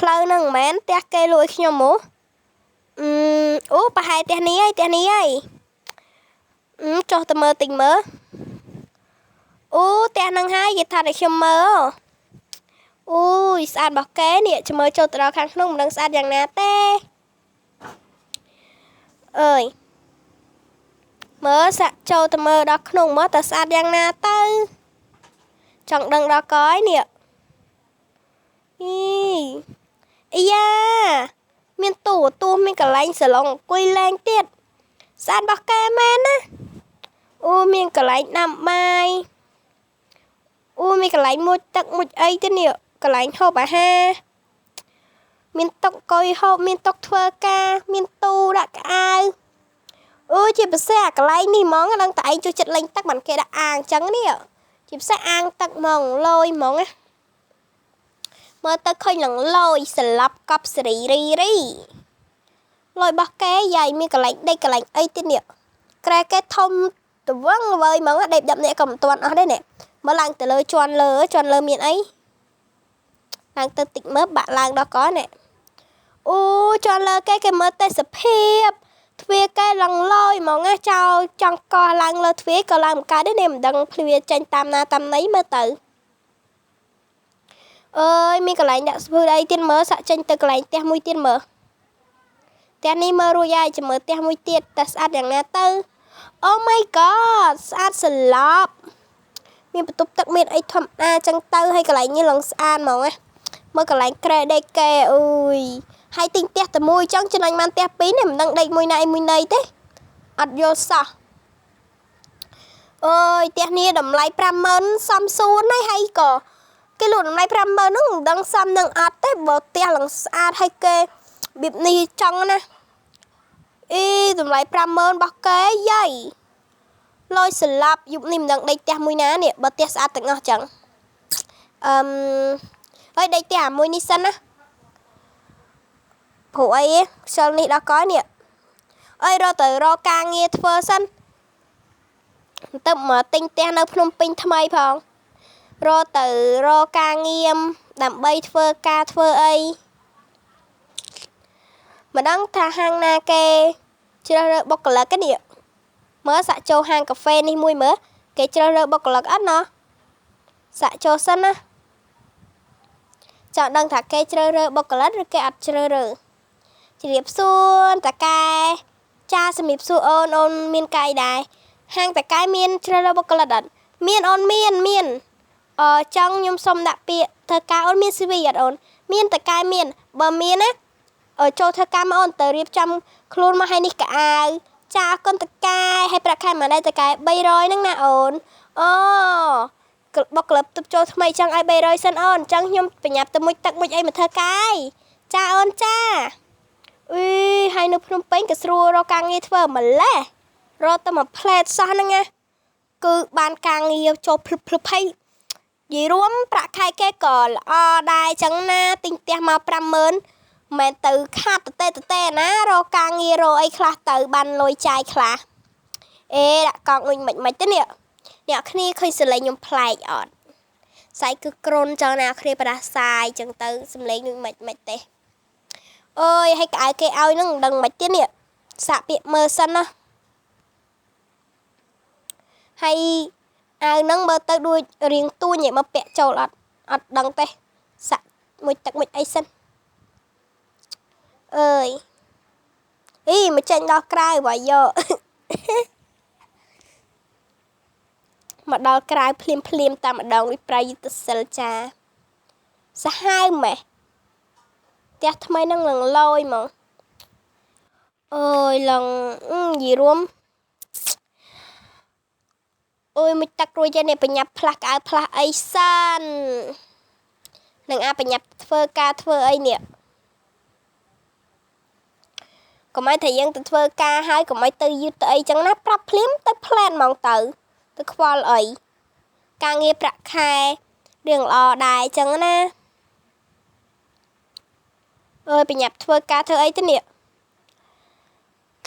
ផ្លូវហ្នឹងមិនមែនផ្ទះគេលួចខ្ញុំហ៎អឺអូប្រហែលផ្ទះនេះហើយផ្ទះនេះហើយចុះទៅមើលតិចមើលអូផ្ទះហ្នឹងហើយគេថាឲ្យខ្ញុំមើលអូយស្អាតរបស់គេនេះចាំមើលចូលទៅដល់ខាងក្នុងមិនដឹងស្អាតយ៉ាងណាទេអើយមើលសាក់ចូលទៅមើលដល់ក្នុងមើលតើស្អាតយ៉ាងណាទៅចង់ដឹងដល់កយនេះអីអាយ៉ាមានទូទូមានកន្លែងសាឡុងអង្គុយលេងទៀតស្អាតរបស់គេមែនណាអូមានកន្លែងដាំបាយអូមានកន្លែងមុជទឹកមុជអីទៀតនេះកន្លែងហូបអាហារមានតុកកុយហូបមានតុកធ្វើការមានទូដាក់កៅអៅអូជាពិសេសអាកន្លែងនេះហ្មងដឹងតែឯងចូលចិត្តលេងទឹកបានគេដាក់អាងអញ្ចឹងនេះជាពិសេសអាងទឹកហ្មងលយហ្មងណាមើលទៅឃើញឡើងលយស្លាប់កប់សេរីរីរីលយរបស់គេយាយមានកន្លែងដេកកន្លែងអីទៀតនេះក្រែគេធំទៅវឹងវើយហ្មងដេក10នាក់ក៏មិនទាន់អស់ដែរនេះមើលឡើងទៅលើជាន់លើជាន់លើមានអីឡើងទៅតិចមើលបាក់ឡើងដល់កនេះអូជាន់លើគេគេមើលទេសភាពទ្វារគេឡើងលយហ្មងណាចោលចង់កោះឡើងលើទ្វារក៏ឡើងមិនកើតទេនេះមិនដឹងភ្លាចេញតាមណាតាមណីមើលទៅអើយមានកន្លែងដាក់ស្ពឺអីទៀតមើលសាក់ចេញទៅកន្លែងផ្ទះមួយទៀតមើលផ្ទះនេះមើលរួចហើយចាំមើលផ្ទះមួយទៀតតើស្អាតយ៉ាងណាទៅ Oh my god ស្អាតស្លាប់មានបន្ទប់ទឹកមានអីធម្មតាចឹងទៅហើយកន្លែងនេះឡើងស្អាតហ្មងណាមើលកន្លែងក្រែដេកគេអើយហើយទិញផ្ទះតែមួយចឹងចំណេញបានផ្ទះពីរនេះមិនដឹងដេកមួយណាអីមួយណីទេអត់យល់សោះអើយផ្ទះនេះតម្លៃ50000សំសួនហើយហើយក៏គេលក់តម្លៃ50000ហ្នឹងមិនដឹងសមនឹងអត់ទេបើផ្ទះឡើងស្អាតហើយគេរបៀបនេះចង់ណាអីតម្លៃ50000របស់គេយាយលយស្លាប់យប់នេះមិនដឹងដេកផ្ទះមួយណានេះបើផ្ទះស្អាតទាំងអស់ចឹងអឺហើយដេកផ្ទះអាមួយនេះសិនណាព្រោះអីខ្យល់នេះដល់កនេះអើយរកទៅរកការងារធ្វើសិនទៅមកទិញផ្ទះនៅភ្នំពេញថ្មីផងរកទៅរកការងារដើម្បីធ្វើការធ្វើអីមិនដឹងថាហាងណាគេជ្រើសរើសបុគ្គលិកនេះមើលសាក់ចូលហាងកាហ្វេនេះមួយមើលគេជ្រើសរើសបុគ្គលិកអត់ណោះសាក់ចូលសិនណាចង់ដឹងថាគេជ្រើសរើសបុគ្គលិកឬគេអត់ជ្រើសរើសជំរាបសួរតាកែចាជំរាបសួរអូនអូនមានកាយដែរហាងតាកែមានជ្រើសរើសបុគ្គលិកអត់មានអូនមានមានអឺចង់ខ្ញុំសុំដាក់ពាក្យធ្វើការអូនមាន CV អត់អូនមានតាកែមានបើមានណាចូលធ្វើការមកអូនទៅរៀបចំខ្លួនមកឲ្យនេះកៅអៅចាអរគុណតកែឲ្យប្រាក់ខែម៉ានដែរតកែ300ហ្នឹងណាអូនអូបុគ្គលិកទប់ចូលថ្មីចង់ឲ្យ300សិនអូនចង់ខ្ញុំប្រញាប់ទៅមុជទឹកមុជអីមកធ្វើកាយចាអូនចាអីហើយនៅភ្នំពេញក៏ស្រួលរកការងារធ្វើម្លេះរកតែមួយផ្លែតសោះហ្នឹងណាគឺបានការងារចូលភ្លឹបភ្លឹបហើយនិយាយរួមប្រាក់ខែគេក៏ល្អដែរចឹងណាទិញផ្ទះមក50000មិនទៅខាតតេតេណារកការងាររកអីខ្លះទៅបានលុយចាយខ្លះអេដាក់កង់អុញមិនមិនទេនេះអ្នកគ្នាឃើញសលេងខ្ញុំប្លែកអត់ស្អែកគឺគ្រុនចឹងណាគ្នាបដាសាយចឹងទៅសំលេងនឹងមិនមិនទេអើយហើយកៅគេឲ្យនឹងមិនដឹងមិនទៀតនេះសាក់ពាក្យមើលសិនណាហើយអាវនឹងមើលទៅដូចរៀងទួញឯមកពាក់ចូលអត់អត់ដឹងទេសាក់មួយទឹកមួយអីសិនអើយអីមកចេញដល់ក្រៅបើយកមកដល់ក្រៅភ្លាមភ្លាមតាមម្ដងដូចប្រៃយុទ្ធសិលចាសាហាវម៉េះផ្ទះថ្មីនឹងឡើងលយហ្មងអើយឡើងនិយាយរួមអូយមួយទឹករួចហើយនេះបញ្ញាប់ផ្លាស់កៅផ្លាស់អីសិននឹងអាបញ្ញាប់ធ្វើការធ្វើអីនេះកុំឲ្យថាយើងទៅធ្វើការហើយកុំឲ្យទៅយឺតទៅអីចឹងណាប្រាប់ភ្លាមទៅផ្លែនហ្មងទៅទៅខ្វល់អីការងារប្រាក់ខែរឿងល្អដែរចឹងណាអើយបញ្ញាប់ធ្វើការធ្វើអីទៅនេះ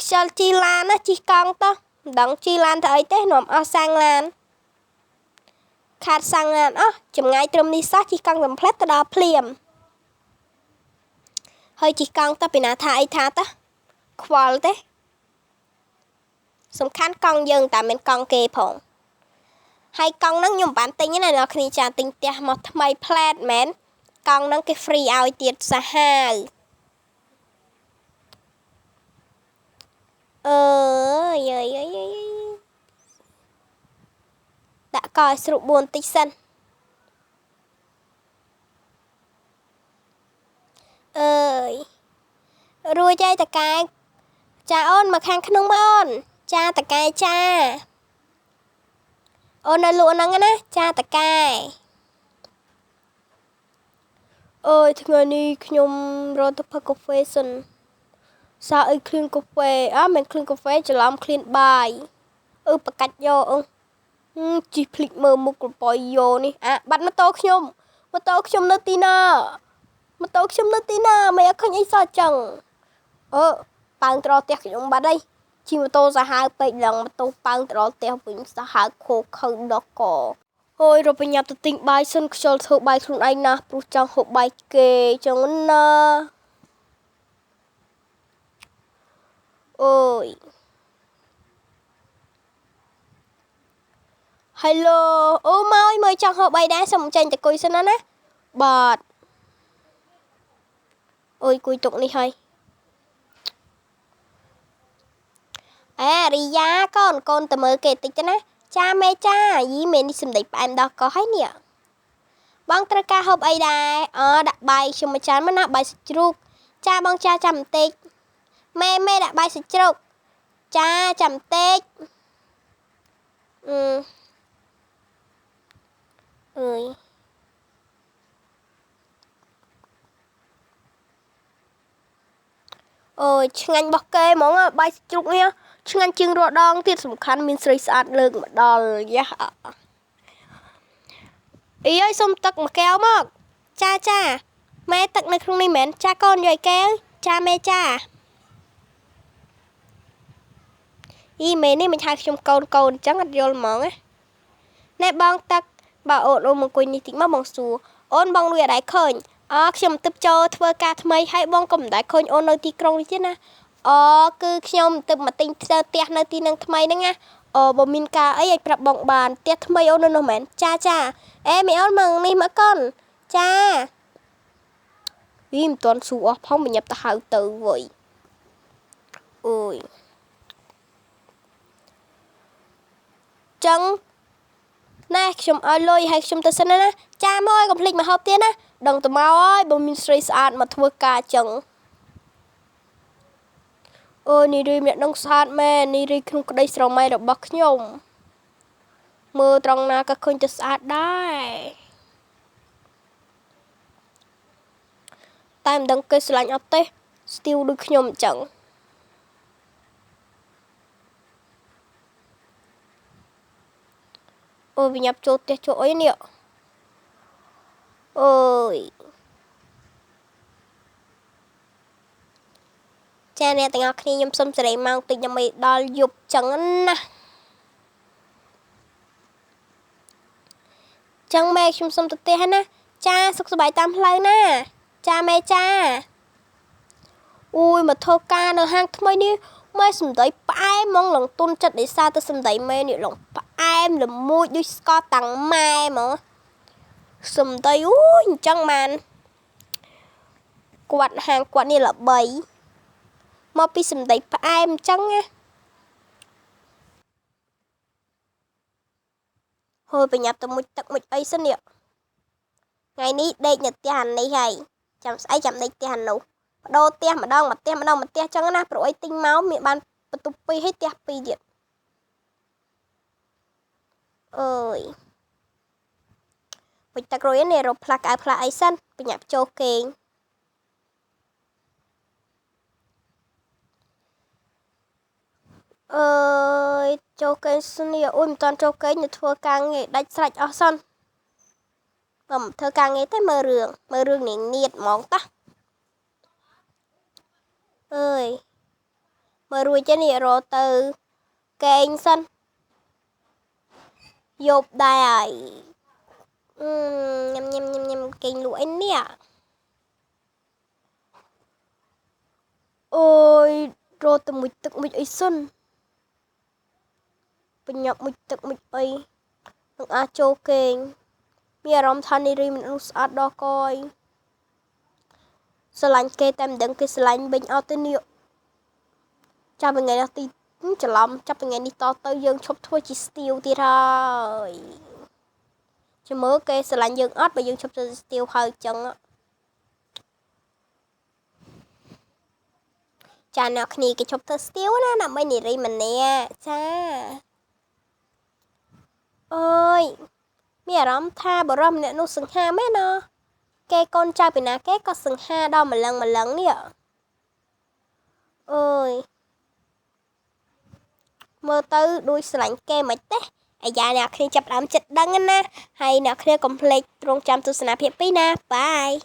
ខ្យល់ជិះឡានណាជិះកង់ទៅមិនដឹងជិះឡានទៅអីទេនាំអស់សាំងឡានខាតសាំងឡានអស់ចម្ងាយត្រឹមនេះសោះជិះកង់កំផ្លែតទៅដល់ភ្លាម ហើយជិះកង់ទៅពីណាថាអីថាទៅខ្វល់ទេសំខាន់កង់យើងតែមិនកង់គេផងហើយកង់ហ្នឹងខ្ញុំមិនបានទិញទេណាអ្នកគ្នាចាទិញផ្ទះមកថ្មីផ្លែតមែនកង់ហ្នឹងគេ free ឲ្យទៀតសាហាវអើយអើយអើយដាក់កឲ្យស្រួល4តិចសិនអើយរួចហើយតកែចាអូនមកខាងក្នុងមកអូនចាតកែចាអូននៅលក់ហ្នឹងណាចាតកែអើយថ្ងៃនេះខ្ញុំរត់ទៅផឹកកាហ្វេសិនសាអីឃ្លៀងកាហ្វេអើមិនឃ្លៀងកាហ្វេច្រឡំឃ្លានបាយអឺបកាច់យកអឺជីភ្លិចមើលមុខក្រប៉យយោនេះអាបាត់ម៉ូតូខ្ញុំម៉ូតូខ្ញុំនៅទីណាម៉ូតូខ្ញុំនៅទីណាមិនអត់ឃើញអីសោះចឹងអឺប៉ើងទៅដល់ផ្ទះខ្ញុំបាត់ហើយជិះម៉ូតូសាហាវពេកឡើងម៉ូតូប៉ើងទៅដល់ផ្ទះវិញសាហាវខូខើដល់កអូយរកបញ្ញាប់ទៅទិញបាយសិនខ្ជិលធ្វើបាយខ្លួនឯងណាស់ព្រោះចង់ហូបបាយគេចឹងណាអូយ Hello អូមកមើលចង់ហូបបាយដែរសុំចេញទៅគុយសិនណាបាទអូយគួយទុកនេះហើយអេរីយ៉ាកូនកូនទៅមើលគេតិចទៅណាចាមេចាយីមេនេះសម្ដេចផ្អែមដល់កោះហើយនេះបងត្រូវការហូបអីដែរអដាក់បាយខ្ញុំមួយចានមកណាបាយសាច់ជ្រូកចាបងចាចាំបន្តិចមេមេដាក់បាយសាច់ជ្រូកចាចាំបន្តិចអឺអើយអូយឆ្ងាញ់របស់គេហ្មងបាយសាច់ជ្រូកនេះឆ្ងាញ់ជាងរាល់ដងទៀតសំខាន់មានស្រីស្អាតលើកមកដល់យ៉ាអីអើយសុំទឹកមួយកែវមកចាចាម៉ែទឹកនៅក្នុងនេះមែនចាកូនយកឲ្យកែវចាមេចាអីមេនេះមិនហៅខ្ញុំកូនកូនអញ្ចឹងអត់យល់ហ្មងណាណែបងទឹកបើអូនអូនមកអង្គុយនេះតិចមកបងសួរអូនបងលួយអត់ដែរឃើញអខ្ញុំទឹកចូលធ្វើការថ្មីហើយបងក៏មិនដែរឃើញអូននៅទីក្រុងនេះទៀតណាអគឺខ្ញុំទឹកមកទិញផ្ទះនៅទីនឹងថ្មីហ្នឹងណាអូបើមានការអីឲ្យប្រាប់បងបានផ្ទះថ្មីអូននៅនោះមែនចាចាអេមីអូនមកនេះមកកូនចាវីមិនទាន់សួរអស់ផងបញ្ញាប់ទៅហៅទៅវិញអូយចឹងណែខ្ញុំឲ្យលុយឲ្យខ្ញុំទៅសិនណាចាមកឲ្យកុំភ្លេចមកហូបទៀតណាដឹងទៅមកហើយបើមានស្រីស្អាតមកធ្វើការចឹងអូនេះរីម្នាក់នឹងស្អាតមែននេះរីក្នុងក្តីស្រមៃរបស់ខ្ញុំមើលត្រង់ណាក៏ឃើញតែស្អាតដែរតែមិនដឹងគេស្រឡាញ់អត់ទេស្ទីវដូចខ្ញុំអញ្ចឹងអូវិញ្ញាចូលផ្ទះចូលអីនេះអូយចាអ្នកទាំងអស់គ្នាខ្ញុំសុំសេរីម៉ោងតិចដើម្បីដល់យប់ចឹងណាចឹងម៉ែខ្ញុំសុំទៅផ្ទះណាចាសុខសប្បាយតាមផ្លូវណាចាម៉ែចាអូយមកធ្វើការនៅហាងថ្មីនេះម៉ែសម្ដីផ្អែមហ្មងឡើងទុនចិត្តដោយសារតែសម្ដីម៉ែនេះឡើងផ្អែមល្មួចដូចស្ករតាំងម៉ែហ្មងសម្ដីអូយអញ្ចឹងបានគាត់ហាងគាត់នេះល្បីមកពីសម្ដីផ្អែមអញ្ចឹងណាហូយបញ្ញាប់ទៅមុជទឹកមុជអីសិននេះថ្ងៃនេះដេកនៅផ្ទះអានេះហើយចាំស្អែកចាំដេកផ្ទះអានោះបដូរផ្ទះម្ដងមកផ្ទះម្ដងមកផ្ទះចឹងណាព្រោះអីទិញមកមានបានបន្ទប់2ហើយផ្ទះ2ទៀតអើយមុជទឹករួចនេះរកផ្លាស់កៅផ្លាស់អីសិនបញ្ញាប់ចូលគេងអើយចូលគេងស្នេះអូយមិនតាន់ចូលគេងទៅធ្វើការងារដាច់ស្រេចអស់សិនបើមិនធ្វើការងារទេមើលរឿងនាងនៀតហ្មងតាអើយមើលរួចទេនេះរកទៅគេងសិនយប់ដែរហើយញ៉ាំញ៉ាំញ៉ាំញ៉ាំគេងលក់អីនេះ យរត់ទៅមួយទឹកមួយអីសិនបញ្ញាប់មួយទឹកមួយអីនឹងអាចចូលគេងមានអារម្មណ៍ថានារីម្នាក់នោះស្អាតដល់កយស្រឡាញ់គេតែមិនដឹងគេស្រឡាញ់វិញអត់ទេនេះចាប់ថ្ងៃនេះទីច្រឡំចាប់ថ្ងៃនេះតទៅយើងឈប់ធ្វើជាស្ទាវទៀតហើយចាំមើលគេស្រឡាញ់យើងអត់បើយើងឈប់ធ្វើស្ទាវហើយចឹងចាអ្នកគ្នាគេឈប់ធ្វើស្ទាវណាដើម្បីនារីម្នាក់ចាអើយមានអារម្មណ៍ថាបរិសម្នាក់នោះសង្ហាមែនណគេកូនចៅពីណាគេក៏សង្ហាដល់ម្លឹងម្លឹងនេះអើយមើលទៅដូចស្រឡាញ់គេមិនទេអាយ៉ាអ្នកគ្នាចាប់ដើមចិត្តដឹងណាហើយអ្នកគ្នាកុំភ្លេចត្រង់ចាំទស្សនាភាគ2ណាបាយ។